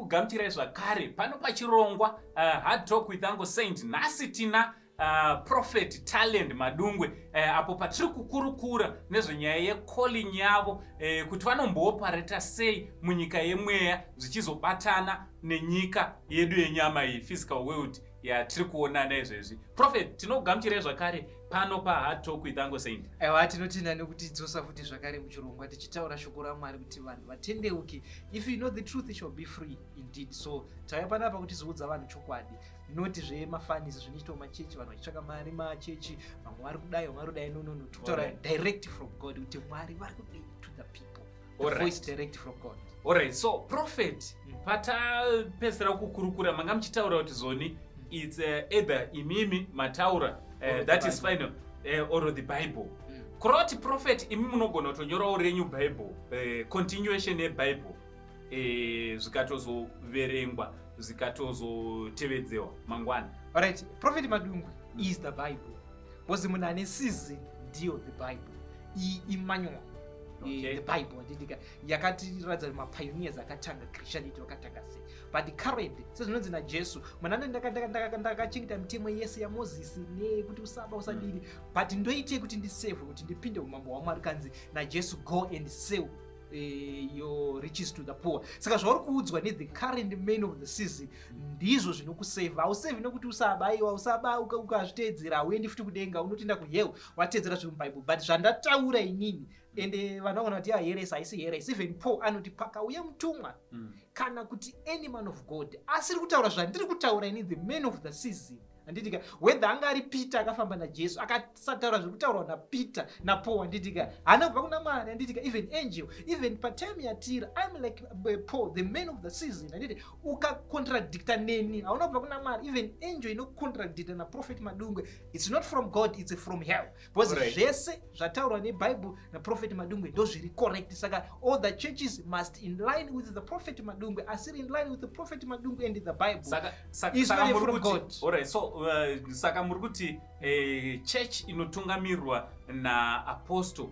Tinokugamuchirai zvakare pano pachirongwa Hard Talk with Uncle Saint. Nhasi tina Prophet Talent Madungwe apo patiri kukurukura nezvenyaya yecalling yavo, kuti vanomboopareta sei munyika yemweya zvichizobatana nenyika yedu yenyama iyi, physical world yatiri kuonana izvezvi. Prophet, tinokugamuchirai zvakare pano paHard Talk with Uncle Saint. Aiwa, tinotenda nekutidzosa futi zvakare muchirongwa, tichitaura shoko raMwari kuti vanhu vatendeuke. If you know the truth, you shall be free indeed. So tauya panapa kuti tizoudza vanhu chokwadi, noti zvemafanisi zvinoitwa machechi, vanhu vachitsvaka mari machechi, vamwe vari kudai, vamwe vari kudai. No, tikutaura direct from God kuti Mwari vari kudii to the people, the voice direct from God. Alright, so Prophet, patapedzisira kukurukura manga muchitaura kuti zoni it's either imimi mataura, Or the that is Bible. final, or the Bible. Kureva kuti, Prophet, imi munogona kutonyorawo renyu Bible, continuation yeBible, zvikatozoverengwa, zvikatozotevedzewa mangwana? Alright, Prophet Madungwe is the Bible, because munhu ane season ndiyo the Bible, imanual. The Bible, handitika, yakatiratidza kuti mapioneers akatanga Christianity vakatanga sei. But current, sezvinonzi naJesu, munhu anoti, "Ndakachengeta mitemo yese yaMozisi neyekuti usaba, usadini, but ndoitei kuti ndisevhe, kuti ndipinde umambo hwaMwari?" Kanzi naJesu, "Go and sell your riches to the poor." Saka zvauri kuudzwa nethe current man of the season ndizvo zvinokusevha. Hausevhi nokuti usaba. Aiwa, usaba ukazviteedzera hauendi futi kudenga, unotoenda kuhell wateedzera zviri muBhaibheri. But zvandataura inini, ende vanhu vagona kuti yaheresy, haisi heresy. Even Paul anoti pakauya mutumwa kana kuti any man of God asiri kutaura zvandiri kutaura ini, the man of the season, handitika, whether anga ari Peter akafamba naJesu, akasataura zviri kutaurwa naPeter, naPaul, handitika, haana kubva kuna Mwari, handitika. Even angel, even patime yatiri, I'm like Paul, the man of the season, handiti, ukacontradicta neni hauna kubva kuna Mwari. Even angel inocontradicta naProphet Madungwe, it's not from God, it's from hell, because zvese zvataurwa neBible naProphet Madungwe ndo zviri correct. Saka all the churches must in line with the Prophet Madungwe. Asiri in line with the Prophet Madungwe and the Bible is Saka not muri from kuti God. Alright, so saka muri kuti church inotungamirwa naapostle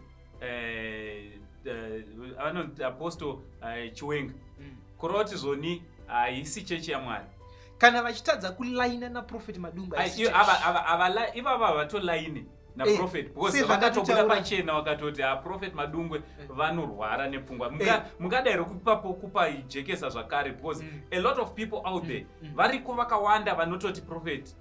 vanoti Apostle Chiwenga, kureva kuti zvoni haisi chechi yaMwari? Kana vachitadza kulaina naProphet Madungwe, haisi church. Ivava havatolaini naProphet because Sezvandatotaura. vakatobuda pachena vakatoti aProphet Madungwe vanorwara nepfungwa. Mungadai here kupapo kupa jekesa zvakare, because a lot of people out there variko vakawanda vanototi Prophet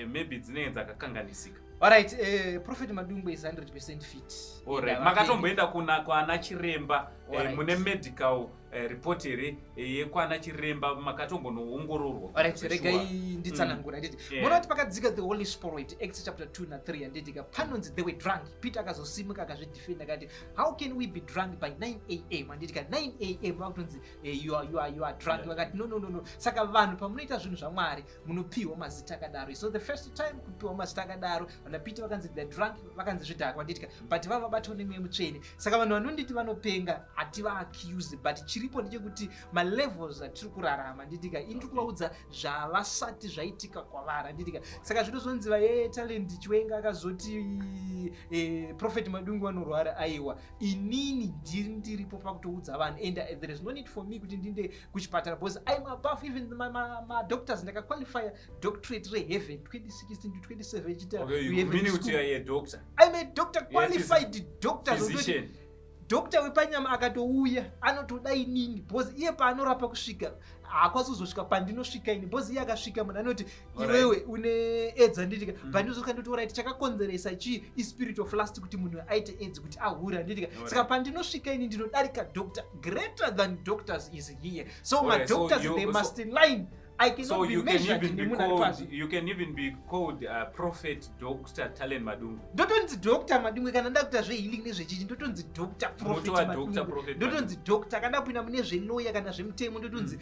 maybe dzinenge dzakakanganisika? Alright, Prophet Madungwe is 100% fit. Alright. And Makatomboenda kuna kwana chiremba, Alright. mune medical report here yekwana chiremba, makatombonoongororwa? Alright, Sure. regai nditsanangura, handiti. Muona kuti pakadzika the Holy Spirit, Acts chapter 2 na3, handitika, panonzi they were drunk. Peter akazosimuka akazvidefend akati, "How can we be drunk by 9 a.m.?" Handitika, 9 a.m. vakutonzi you are drunk. Vakati, No." Saka vanhu pamunoita zvinhu zvaMwari munopiwa mazita akadaro. So the first time kupiwa mazita akadaro, vana Peter vakanzi the drunk, vakanzi zvidhakwa, handitika, but vava vabatwa nemweya mutsvene. Saka vanhu vanonditi vanopenga, hativaaccuse, but chiripo ndechekuti malevels atiri kurarama, handitika, ini tiri kuvaudza zvavasati zvaitika kwavari, handitika. Saka zvinozonzi vaye Talent Chiwenga akazoti Prophet Madungwe vanorwara, aiwa, inini ndiri ndiripo pakutoudza vanhu, and there is no need for me kuti ndinde kuchipatara because I'm above even madoctors. Ndakaqualifya doctorate reheaven 2016 to 2017. Okay, you meaning kuti you are a doctor? I'm a doctor, qualified doctor. Physician. Doctor wepanyama akatouya anotoda inini because iye paanorapa kusvika haakwanisi kuzosvika pandinosvika ini, because iye akasvika munhu anoti, "Iwewe une AIDS," handitika. Pandinozosvika ndoti, "Right, chakakonzeresa chii?" Ispirit of lust kuti munhu aite AIDS, kuti ahure, handitika. Saka pandinosvika ini ndinodarika doctor. Greater than doctors is here. So madoctors, they must line. I cannot So be you can measured even be nemunhu ari called pasi. you can even be called Prophet Dr. Talent Madungwe. Ndotonzi Doctor Madungwe. Kana ndakuita zvehealing nezvechichi, ndotonzi Doctor Prophet Unotova Dr. Madungwe. Prophet. Ndotonzi doctor. Kana ndakupinda mune zveloya kana zvemutemo, ndotonzi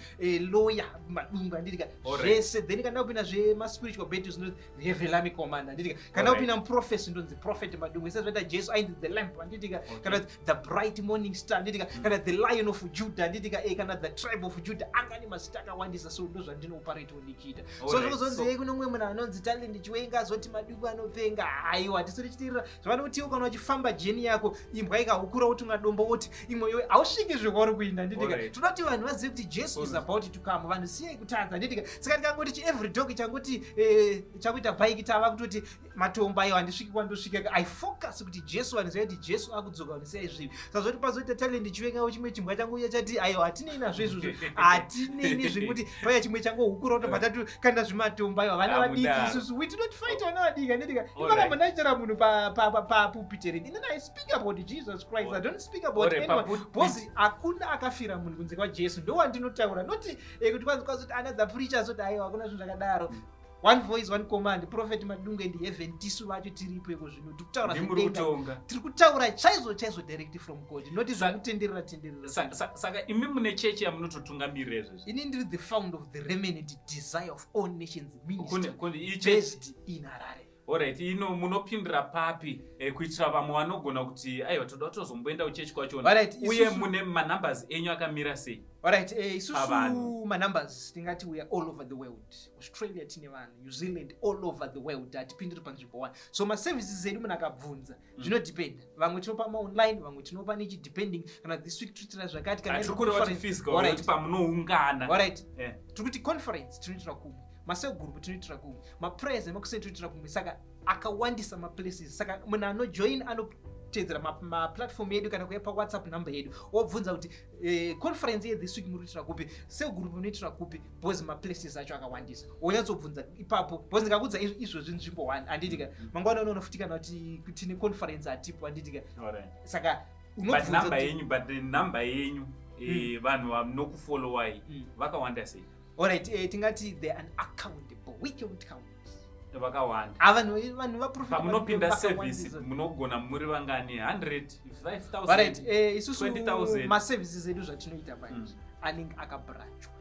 lawyer Madungwe, handitika. Zvese. Then kana ndakupinda zvemaspiritual battles, ndonzi Heavenly Army Commander, handitika. Kana ndakupinda muprophecy, ndonzi Prophet Madungwe, sezvaita Jesu ainzi the lamp, handitika, kana the bright morning star, handitika, kana the Lion of Judah, handitika, kana the tribe of Judah. Anga ane mazita akawandisa, so ndo zvandiri. zvandinooparatawo ndichiita. So zvokuzonzi yei kune umwe munhu anonzi Talent Chiwenga azoti Madungwe anopenga, haiwa, tisu tichitirira zvavanokutiwo. Kana uchifamba journey yako, imbwa ikahukura wotunga dombo, woti imwe iwe hausviki zvekwauri kuinda, handitika? Toda kuti vanhu vazive kuti Jesu is about to come. Vanhu siyai kutadza, handitika? Saka tikangoti chi every dog changoti chakuita bhaiki, tava kutoti matombo. Aiwa, handisviki kwandosvika. I focus kuti Jesu, vanhu ziva kuti Jesu akudzoka, vanhu siyai zvivi. Saka zvoti pazoita Talent Chiwengawo, chimwe chimbwa changuuya chati aiwa, hatinei nazvo izvozvo, hatinei nezvekuti paya chimwe changohukura kutobva tatukanda zvimatombo. Aiwa, vana vadiki, isusu we do not fight vana vadiki, handitika? Ipakambo ndaitora munhu papulpit inini I speak about Jesus Christ, I don't speak about anyone, because hakuna akafira munhu kunze kwaJesu. Ndo wandinotaura, noti kuti kwanzi kwazoti another preacher azoti aiwa, hakuna zvinhu zvakadaro. One voice, one command, Prophet Madungwe and heaven. Tisu vacho tiripo iko zvino, tiri kutaura zvedenga, tiri kutaura chaizvo chaizvo, direct from God, noti zvekutenderera tenderera. Saka imi mune chechi yamunototungamirira izvezvi? Ini ndiri the founder of the Remnant Desire of All Nations Ministry based in Harare. Alright, ino munopindira papi kuitira vamwe vanogona kuti aiwa, toda kutozomboenda kuchechi kwachona? Uye mune manumbers enyu akamira sei? Alright, isusu manumbers tingati we are all over the world. Australia tine vanhu, New Zealand, all over the world. Hatipindiri panzvimbo one. So maservices edu, munhu akabvunza, zvinodependa. Vamwe tinopa maonline, vamwe tinopa nechi, depending kana this week tinoitira zvakati, kana pamunoungana. Alright, tiri kuti conference tinoitira kumwe, macell group tinoitira kumwe, maprayers emakuseni tinoitira kumwe. Saka akawandisa maplaces. Saka munhu anojoin anotedzera maplatform edu kana kuya paWhatsApp number yedu, wobvunza kuti conference yethis week muri kuitira kupi, cell group munoitira kupi, because maplaces acho akawandisa. Wonyatsobvunza ipapo, because ndikakudza izvozvi nzvimbo one, handitika? Mangwana unoona futi kana kuti tine conference hatipo, handitika? Saka unobvunza yenyu, but number yenyu, vanhu vanokufollowai vakawanda sei? Alright, tingati they are uncountable, we can't count. Vakawanda. Vanhu vapamunopinda service munogona muri vangani? 100, 5000? Alright, isusu maservices edu zvatinoita manje anenge akabranchwa.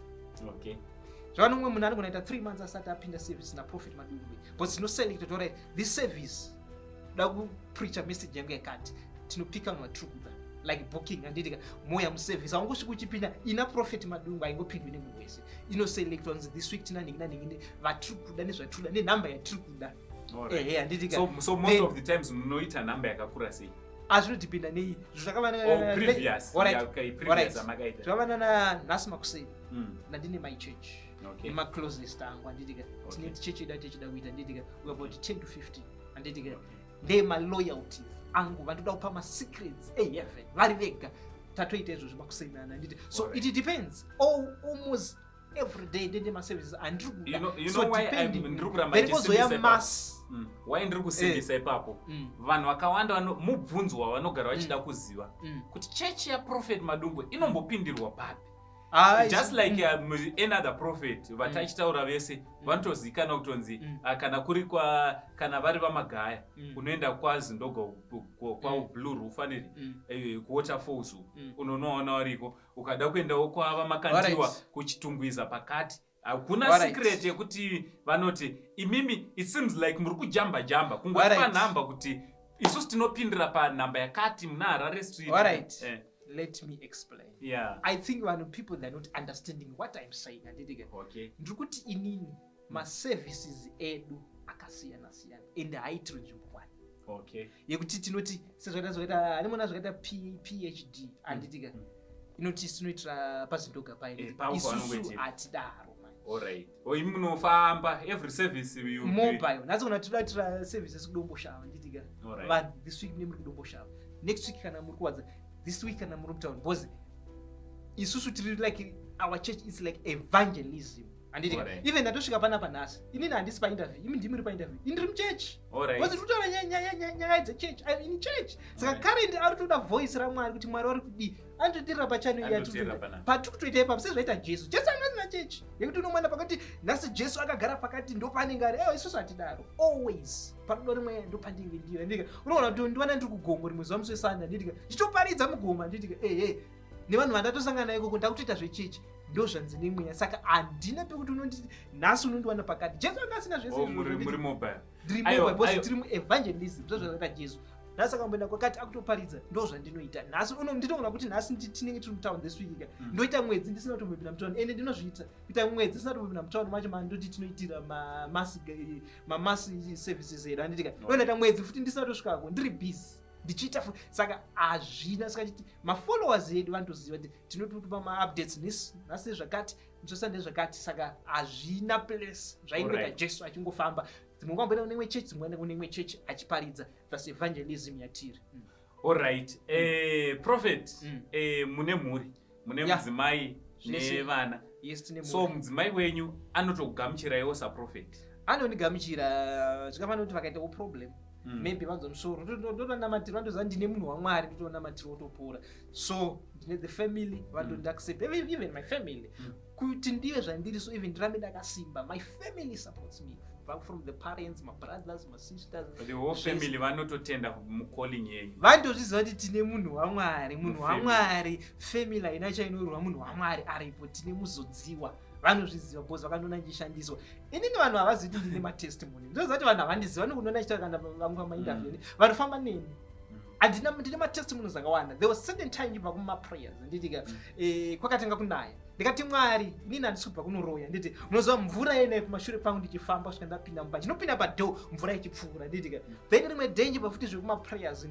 Zvavano umwe munhu anogona kuita 3 months asati apinda service naProphet Madungwe, but tinoselect kuti alright, this service da kupreacha message yangu yakati. Tinopika vanhu vatiri kuda, like booking, handitika? Moya muservice haungosviki uchipinda ina Prophet Madungwe, haingopindwi nemunhu wese. Inoselectwa kunzi this week tina nhingi nanhingi, vatiri kuda nezvatiri kuda nenhamba yatiri kuda. Ehe, handitika? So most of the times munoita nhamba yakakura sei? Azvinodependa nei Zvakavanana nhasi makuseni nandine my church nemaclosest angu, handitika? Tine chechi yedu atichida kuita, handitika? We about 10 to 15, handitika? Ndemaloyalties angu vandoda kupa masecrets eheaven vari vega. Tatoita izvozvo makusenana, handiti? So it depends. Almost every day ndende maservices andiri kuda. So depending, mass. Why ndiri kusimbisa ipapo? Vanhu vakawanda mubvunzo wavanogara vachida kuziva kuti chechi yaProphet Madungwe inombopindirwa papi? Just like another prophet vatachitaura vese vanotozikanwa kutonzi kana kuri kwa, kana vari vaMagaya, unoenda kwaZindoga, kwaBlue Roof aneri, kuWaterfalls, unonoona variko. Ukada kuendawo kwavaMakandiwa, kuChitungwiza pakati. Hakuna secret yekuti vanoti imimi it seems like muri kujamba jamba kungoti panhamba kuti isusu tinopindira panhamba yakati muna Harare Street. Alright. Let me explain. I think vanhu, people, they're not understanding what I'm saying, handitika? Ndiri kuti inini maservices edu akasiyana siyana and haaitiri nzvimbo one yekuti tinoti sezvakaita zvakaita animona zvakaita PhD, handitika? Inoti tinoitira paZindoga paine. Isusu hatidaro. Alright, imi munofamba every service? Mobile. Nhasi kuna tinoda kuitira services kuDomboshava, handitika? Vanhu this week mune muri kuDomboshava, next week kana muri kuwadza, this week kana muri mutown, because isusu tiri like, our church is like evangelism, handitika? Even ndatosvika panapa nhasi, inini handisi painterview, imi ndimi muri painterview, ini ndiri muchechi, because tiri kutaura nyaya dzechechi. I'm in church. Saka current ari kutoda voice raMwari kuti Mwari vari kudii, anototirira pachannel patiri kutoita ipapo, sezvaita Jesu. Jesu anga asina chechi yekuti unomwana pakati nhasi Jesu akagara pakati ndopaanenge ari. Ewa, isusu hatidaro. Always panoda rimwe ndopandinge ndiri, handitika? Unoona kuti ndiwana ndiri kugomo rimwe zuva musi weSunday, handitika? Ndichitoparidza mugomo, handitika? Ehe, nevanhu vandatosangana ikoko, ndakutoita zvechechi. Ndo zvanzi nemweya. Saka handina pekuti unonditi nhasi unondiwana pakati. Jesu anga asina zvese. Muri mobile. Ndiri mobile because tiri muevangelism, zvo zvakaita Jesu. Nhasi akamboenda kwakati, akutoparidza. Ndo zvandinoita nhasi uno. Ndinoona kuti nhasi tinenge tiri mutown this week ka, ndoita mwedzi ndisina kutombopinda mutown, ende ndinozviita kuita mwedzi ndisina kutombopinda mutown macho mandoti tinoitira mamass services edu, handitika? Ndonoita mwedzi futi ndisina kutosvikako, ndiri busy ndichiita saka hazvina. Saka chiti mafollowers edu vanotoziva kuti tinotopa maupdates nhasi nezvakati, musosa ndezvakati. Saka hazvina place zvaingoita. Jesu achingofamba, dzimwe nguva amboenda kune imwe chechi, dzimwe kune imwe chechi achiparidza. That's evangelism yatiri. Alright, prophet, mune mhuri, mune mudzimai Zvese. nevana? Yes, tine So mhuri. mudzimai wenyu anotokugamuchiraiwo saprofeti? Anondigamuchira. Zvikafanira kuti vakaitawo problem, maybe vanzwa musoro, ndotonamatira. Vandoziva ndine munhu waMwari, ndotonamatira, wotopora. So ndine the family vandondiaccept, even my family, kuti ndive zvandiri. So even ndirambe ndakasimba, my family supports me, from the parents, my brothers, my sisters. The whole Zvese. family vanototenda mucalling yenyu? Vandozviziva kuti tine munhu waMwari, munhu Mufamily. waMwari. Family haina chainorwa, munhu waMwari aripo, tine muzodziwa. Vanozviziva because vakandiona ndichishandiswa. Inini vanhu havazivi kuti ndine matestimony. Ndoziva kuti vanhu havandiziva, vanokundiona chita kana vamwe pamainterview, vanofamba neni. Handina, ndine matestimonies akawanda. There was certain time ndibva kumaprayers, nditika kwakatanga kunaya. Ndikati, "Mwari, inini handisi kubva kunoroya." Nditi, "Munoziva mvura yenaye kumashure kwangu ndichifamba kusvika ndapinda mumba, ndinopinda padoor mvura ichipfuura." Nditika, then rimwe day ndibva futi zvekumaprayers,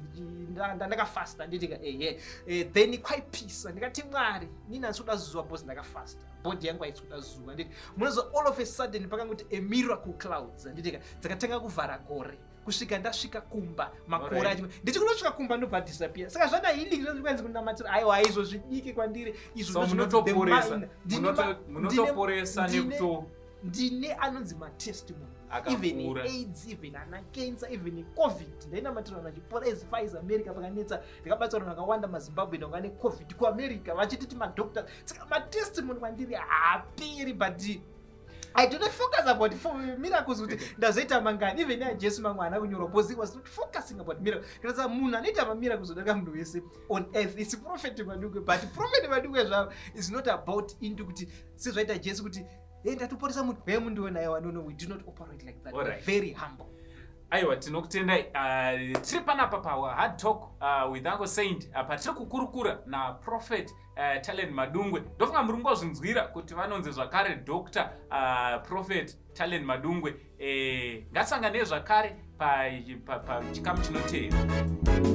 ndakafasta, nditika, ehe, then kwaipisa. Ndikati, "Mwari, inini handisi kuda zuva because ndakafasta, body yangu haisi kuda zuva." Nditi, munoziva, all of a sudden pakangoti a miracle, clouds, nditika, dzakatanga kuvhara gore kusvika ndasvika kumba. Makore ndichikunosvika kumba ndobva disappear. Saka zvana healing zvozvikwanzi kunamatira, aiwa, izvo zvidiki kwandiri izvo. So Ndozvinonzi the munotoporesa minor. Ndine munotoporesa nekuto ndine anonzi matestimony. Akakura. Even AIDS, even ana cancer, even COVID, ndainamatira vanhu vachipora. As far as America pakanetsa, ndikabatsira vanhu vakawanda, maZimbabwe vanga neCOVID kuAmerica, vachititi madoctors. Saka matestimony kwandiri haaperi, but I do not focus about miracles, kuti ndazoita mangani. Even yaJesu mamwe haana kunyorwa because he was not focusing about miracle. Ndikatsa munhu anoita mamiracles odarika munhu wese on earth is Prophet Madungwe. But Prophet Madungwe zvavo is not about into kuti sezvaita Jesu kuti, "Hey, ndatoporesa munhu, hey, mundiona." Aiwa, no, we do not operate like that. We're very humble. Aiwa, tinokutendai. Tiri panapa paHard Talk with Uncle Saint, patiri kukurukura naProphet Talent Madungwe. Ndofunga muri kungozvinzwira kuti vanonzi zvakare Dr Prophet Talent Madungwe. Ngatisanganei zvakare pachikamu pa chinoteera.